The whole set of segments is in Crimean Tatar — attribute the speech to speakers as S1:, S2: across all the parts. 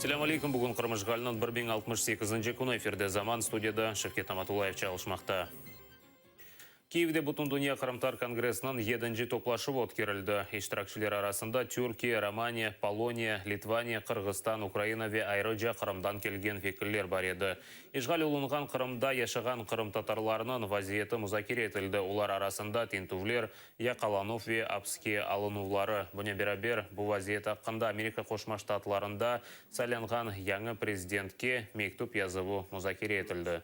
S1: Selâm aleyküm, bugün Qırım işğaliniñ 1068-nci künü, efirde Zaman, studiyada Şevket Namatullayev çalışmaqta. Kiyevde Bütündünya qırımtatar kongressiniñ yedinci toplaşuvı ötkerildi. İştirakçiler arasında Türkiye, Romaniya, Poloniya, Litvaniya, Qırğızstan, Ukraina ve ayrıca Qırımdan kelgen vekiller bar edi. İşğal olunğan Qırımda yaşağan qırımtatarlarnıñ vaziyeti muzakere etildi, olar arasında tintüvler, yaqalanuv ve apske alınuvları. Bunen beraber, bu vaziyet aqqında Amerika Qoşma Ştatlarında saylanğan yañı prezidentke mektüp yazuvı muzakere etildi.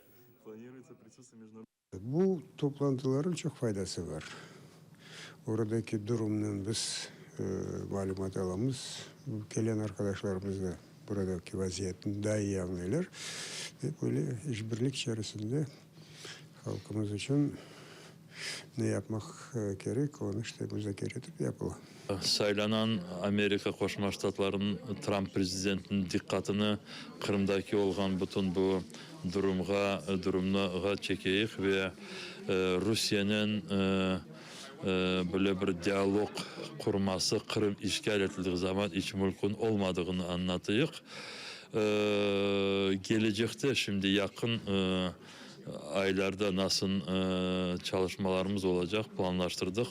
S2: Bu toplantılarnıñ çoq faydası bar. Oradaki durumdan biz malümat alamız, kelen arqadaşlarımız da buradaki vaziyetni daa iyi añlaylar ve böyle işbirlik içerisinde halqımız içün ne yapmaq kerek, onı işte muzakere etip yapıla.
S3: Saylanan Amerika Qoşma Ştatlarınıñ Tramp prezidentiniñ diqqatını Qırımdaki olğan bütün bu durumğa durumnığa çekeyik ve Rusiyenen böyle bir dialog qurması Qırım işğal etildiği zaman iç mümkün olmadığını añlatayıq. Kelecekte, şimdi yaqın aylarda nasıl çalışmalarımız olacaq planlaştırdıq.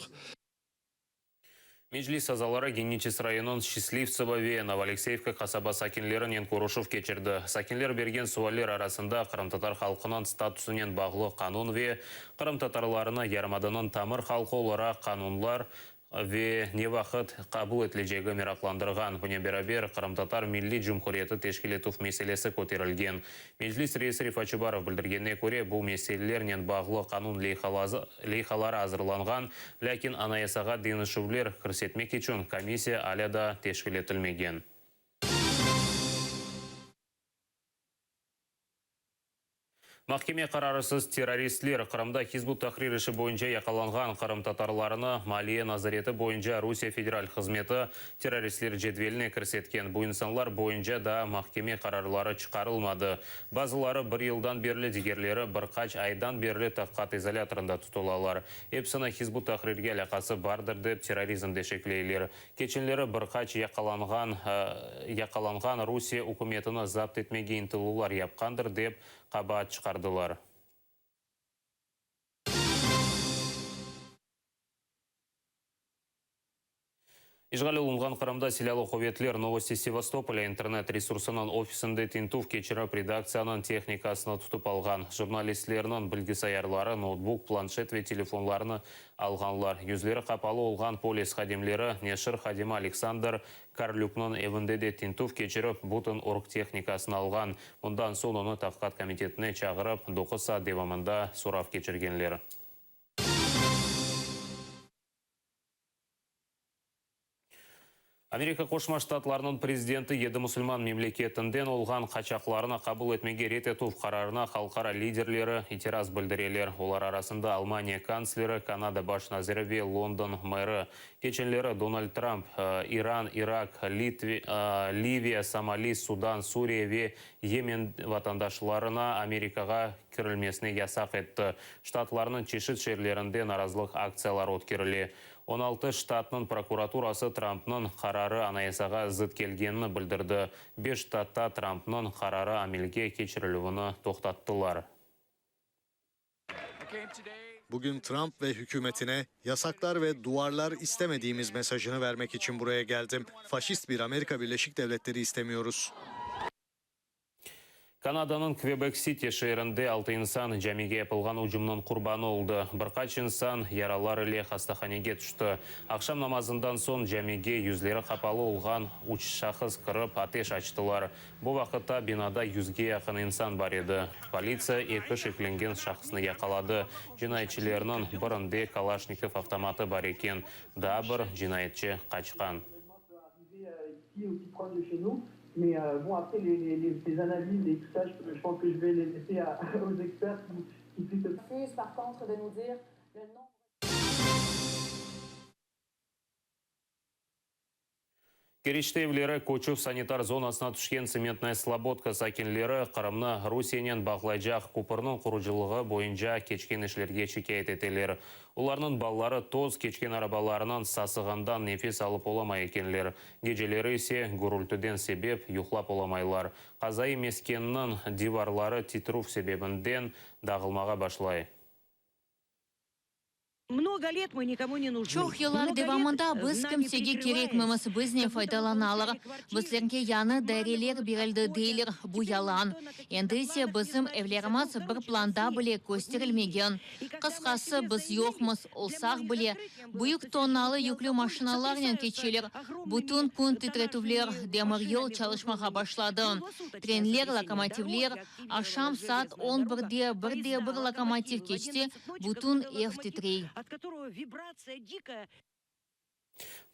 S1: Meclis azaları Geniçesk rayonınıñ Şçislivtsevo ve Novoalekseyevka qasaba sakinlerinen körüşüv keçirdi. Sakinler bergen sualler arasında qırımtatar halqınıñ statusınen bağlı qanun ve qırımtatarlarnı yarımadanıñ tamır halqı olaraq qanunlar ve ne vaqıt qabul etilecegi meraqlandırğan. Bunen beraber, Qırımtatar Milliy Cumhuriyeti teşkil etüv meselesi köterilgen. Meclis reisi Refat Çubarov bildirgenine köre, bu meselelernen bağlı qanun leyhaları azırlanğan, lâkin Anayasağa deñişüvler kirsetmek içün komissiya alâ daa teşkil etilmegen. Mahkeme qararısız terroristler Qırımda Hizb ut-Tahrir işi boyunca yaqalanğan qırımtatarlarnı Maliye nazareti boyunca Rusiye Federal hızmeti terroristler cedveline kirsetken. Bu insanlar boyunca daa mahkeme qararları çıqarılmadı. Bazıları bir yıldan berli, digerleri bir qaç aydan berli tahqiqat izolâtorında tutulalar. Episini Hizb ut-Tahrirge alâqası bardır dep terrorizmde şekleyler. Keçenleri bir qaç yaqalanğan yaqalanğan Rusiye ükümetini zapt etmege ıntıluvlar yapqandır dep qabaat çıqardılar. İşğal olunğan Qırımda silâlı quvetler Novosti Sevastopolâ internet resursınıñ ofisinde tintüv keçirip, redaktsiyanıñ tehnikasını tutıp alğan. Jurnalistlerniñ bilgisayarları, noutbuk, planşet ve telefonlarını alğanlar. Yüzleri qapalı olğan polis hadimleri neşir hadimi Aleksandr Karlükniñ evinde de tintüv keçirip, bütün orgtehnikasını alğan. Bundan soñ onı Tahqiqat komitetine çağırıp, doquz saat devamında sorav keçirgenler. Amerika Qoşma Ştatlarınıñ prezidenti yedi musulman memleketinden olğan qaçaqlarnı qabul etmege red etüv qararına halqara liderleri itiraz bildireler. Olar arasında Almaniya kantsleri, Kanada baş naziri ve London meri. Keçenleri Donald Trump İran, İrak, Liviya, Somali, Sudan, Suriye ve Yemen vatandaşlarına Amerikağa kirilmesine yasaq etti. Ştatlarnıñ çeşit şeerlerinde narazılıq aktsiyaları ötkerile. 16 ştatnıñ prokuraturası Trumpnıñ qararı Anayasağa zıt kelgenini bildirdi. Beş ştatta Trumpnıñ qararı amelge keçirilüvini toqtattılar.
S4: Bugün Trump ve hükümetine yasaklar ve duvarlar istemediğimiz mesajını vermek için buraya geldim. Faşist bir Amerika Birleşik Devletleri istemiyoruz.
S1: Kanadanıñ Kvebek-Siti şeerinde altı insan camige yapılğan ücümniñ qurbanı oldı. Bir qaç insan yaralar ile hastahanege tüşti. Aqşam namazından soñ camige yüzleri qapalı olğan üç şahıs kirip ateş açtılar. Bu vaqıtta binada yüzge yaqın insan bar edi. Politsiya eki şeklengen şahısnı yaqaladı. Cinayetçilerniñ birinde Kalaşnikov avtomatı bar eken. Daa bir cinayetçi qaçqan. Keriçte evleri köçüv sanitar zonasına tüşken Tsementnaya Slobodka sakinleri Qırımnı Rusiyenen bağlaycaq köpürniñ qurucılığı boyunca keçken işlerge şikâyet eteler. Olarnıñ balaları toz keçken arabalarınıñ sasığından nefes alıp olamay ekenler. Geceleri ise gürültüden sebep yuqlap olamaylar. Qazaiy meskenniñ divarları titrüv sebebinden dağılmağa başlay.
S5: Çoq yıllar devamında biz kimsege kerekmemiz, biznen faydalanalar. Bizlerge yañı daireler berildi deyler, bu yalan. Endi ise bizim evlerimiz bir planda bile kösterilmegen. Qısqası, biz yoqmız, olsaq bile, büyük tonnalı yüklü maşinalarnen keçeler, bütün kün titretüvler, demiryol çalışmağa başladı, trenler, lokomotivler, aqşam saat on birde bir de bir lokomotiv keçse, bütün ev titrey.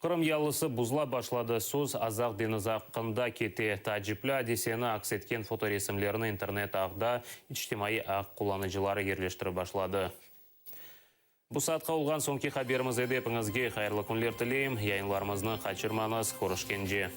S1: Qırım yalısı buzlap başladı. Söz Azaq deñizi aqqında kete. Taacipli adiseni aks etken fotoresimlerni internet ağda içtimaiy ağ qullanıcıları yerleştirip başladı. Bu saatqa olğan soñki haberimiz edi. Epiñizge hayırlı künler tileyim. Yayınlarımıznı qaçırmañız. Körüşkence.